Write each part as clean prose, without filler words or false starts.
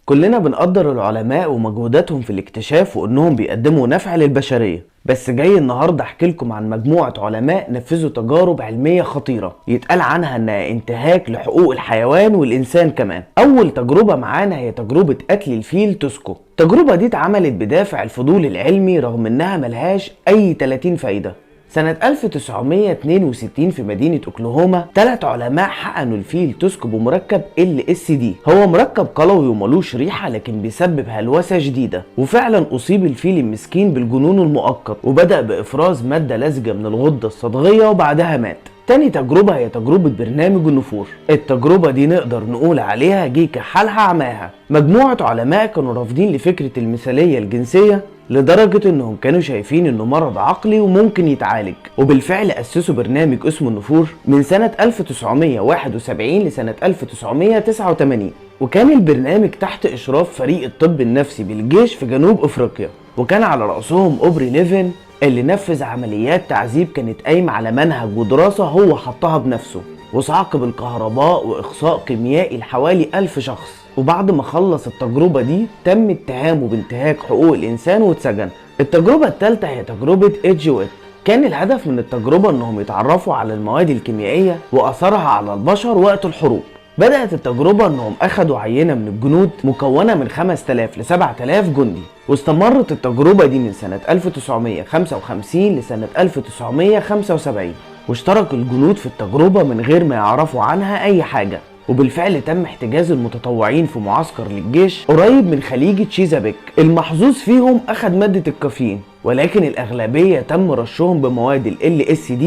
كلنا بنقدر العلماء ومجهوداتهم في الاكتشاف وانهم بيقدموا نفع للبشرية، بس جاي النهاردة احكي لكم عن مجموعة علماء نفذوا تجارب علمية خطيرة يتقال عنها انها انتهاك لحقوق الحيوان والانسان كمان. اول تجربة معانا هي تجربة قتل الفيل توسكو. التجربة دي اتعملت بدافع الفضول العلمي رغم انها ملهاش اي 30 فايدة. سنة 1962 في مدينة أوكلاهوما 3 علماء حقنوا الفيل توسكو بمركب LSD. هو مركب قلوي وملوش ريحة لكن بيسبب هلوسة شديدة، وفعلا أصيب الفيل المسكين بالجنون المؤقت وبدأ بإفراز مادة لزجة من الغدة الصدغية وبعدها مات. تاني تجربة هي تجربة برنامج النفور. التجربة دي نقدر نقول عليها جه كحالها عماها. مجموعة علماء كانوا رافضين لفكرة المثالية الجنسية لدرجة انهم كانوا شايفين انه مرض عقلي وممكن يتعالج، وبالفعل اسسوا برنامج اسمه النفور من سنة 1971 لسنة 1989، وكان البرنامج تحت اشراف فريق الطب النفسي بالجيش في جنوب افريقيا، وكان على رأسهم اوبري نيفن اللي نفذ عمليات تعذيب كانت قايمة على منهج ودراسة هو حطها بنفسه، وصعق بالكهرباء واخصاء كيميائي لحوالي 1000 شخص. وبعد ما خلص التجربة دي تم اتهامه بانتهاك حقوق الإنسان واتسجن. التجربة الثالثة هي تجربة إدجويت. كان الهدف من التجربة انهم يتعرفوا على المواد الكيميائية وأثرها على البشر وقت الحروب. بدأت التجربة انهم اخدوا عينة من الجنود مكونة من 5000 ل 7000 جندي، واستمرت التجربة دي من سنة 1955 لسنة 1975، واشترك الجنود في التجربة من غير ما يعرفوا عنها أي حاجة. وبالفعل تم احتجاز المتطوعين في معسكر للجيش قريب من خليج تشيزابيك. المحظوظ فيهم أخد مادة الكافيين، ولكن الأغلبية تم رشهم بمواد ال LSD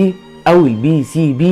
أو ال PCP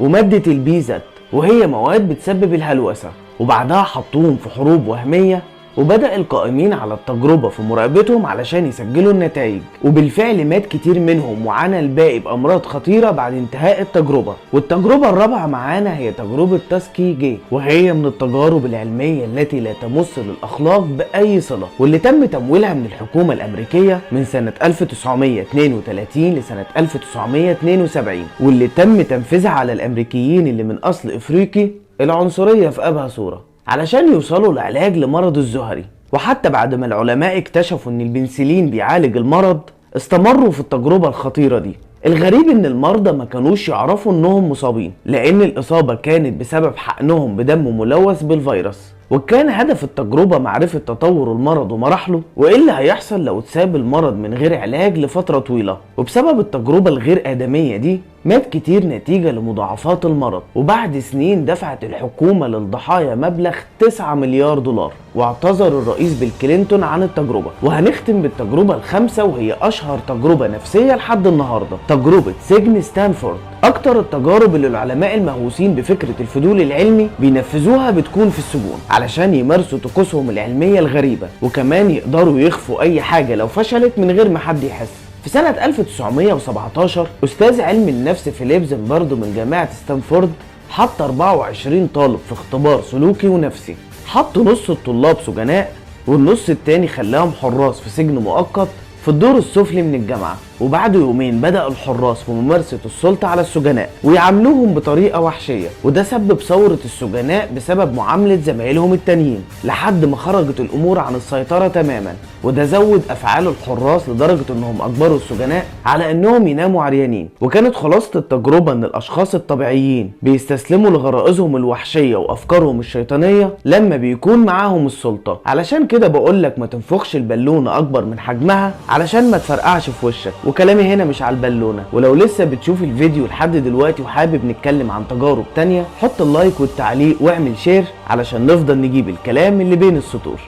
ومادة ال BZ، وهي مواد بتسبب الهلوسة. وبعدها حطوهم في حروب وهمية، وبدأ القائمين على التجربة في مراقبتهم علشان يسجلوا النتائج، وبالفعل مات كتير منهم وعانى الباقي بأمراض خطيرة بعد انتهاء التجربة. والتجربة الرابعة معانا هي تجربة تاسكيجي، وهي من التجارب العلمية التي لا تمس للأخلاق بأي صلة، واللي تم تمويلها من الحكومة الأمريكية من سنة 1932 لسنة 1972، واللي تم تنفيذها على الأمريكيين اللي من أصل إفريقي العنصرية في أبهى صورة علشان يوصلوا لعلاج لمرض الزهري. وحتى بعد ما العلماء اكتشفوا ان البنسلين بيعالج المرض استمروا في التجربة الخطيرة دي. الغريب ان المرضى ما كانوش يعرفوا انهم مصابين، لان الاصابة كانت بسبب حقنهم بدم ملوث بالفيروس. وكان هدف التجربة معرفة تطور المرض ومراحله وايه اللي هيحصل لو اتساب المرض من غير علاج لفترة طويلة. وبسبب التجربة الغير آدمية دي مات كتير نتيجة لمضاعفات المرض. وبعد سنين دفعت الحكومة للضحايا مبلغ 9 مليار دولار، واعتذر الرئيس بيل كلينتون عن التجربة. وهنختم بالتجربة الخامسة وهي أشهر تجربة نفسية لحد النهاردة، تجربة سجن ستانفورد. أكتر التجارب اللي العلماء المهووسين بفكرة الفضول العلمي بينفذوها بتكون في السجون علشان يمارسوا طقوسهم العلمية الغريبة، وكمان يقدروا يخفوا أي حاجة لو فشلت من غير ما حد يحس. في سنة 1917 أستاذ علم النفس فيليب زيمباردو من جامعة ستانفورد حط 24 طالب في اختبار سلوكي ونفسي. حط نص الطلاب سجناء والنص التاني خلاهم حراس في سجن مؤقت في الدور السفلي من الجامعة. وبعد يومين بدأ الحراس في ممارسة السلطة على السجناء ويعاملوهم بطريقة وحشية، وده سبب ثورة السجناء بسبب معاملة زمايلهم التانيين لحد ما خرجت الأمور عن السيطرة تماما. وده زود أفعال الحراس لدرجة أنهم أجبروا السجناء على أنهم يناموا عريانين. وكانت خلاصة التجربة أن الأشخاص الطبيعيين بيستسلموا لغرائزهم الوحشية وأفكارهم الشيطانية لما بيكون معاهم السلطة. علشان كده بقولك ما تنفخش البالونة أكبر من حجمها علشان ما تفرقعش في وشك. وكلامي هنا مش على البالونة. ولو لسه بتشوف الفيديو لحد دلوقتي وحابب نتكلم عن تجارب تانية، حط ال like والتعليق واعمل share علشان نفضل نجيب الكلام اللي بين السطور.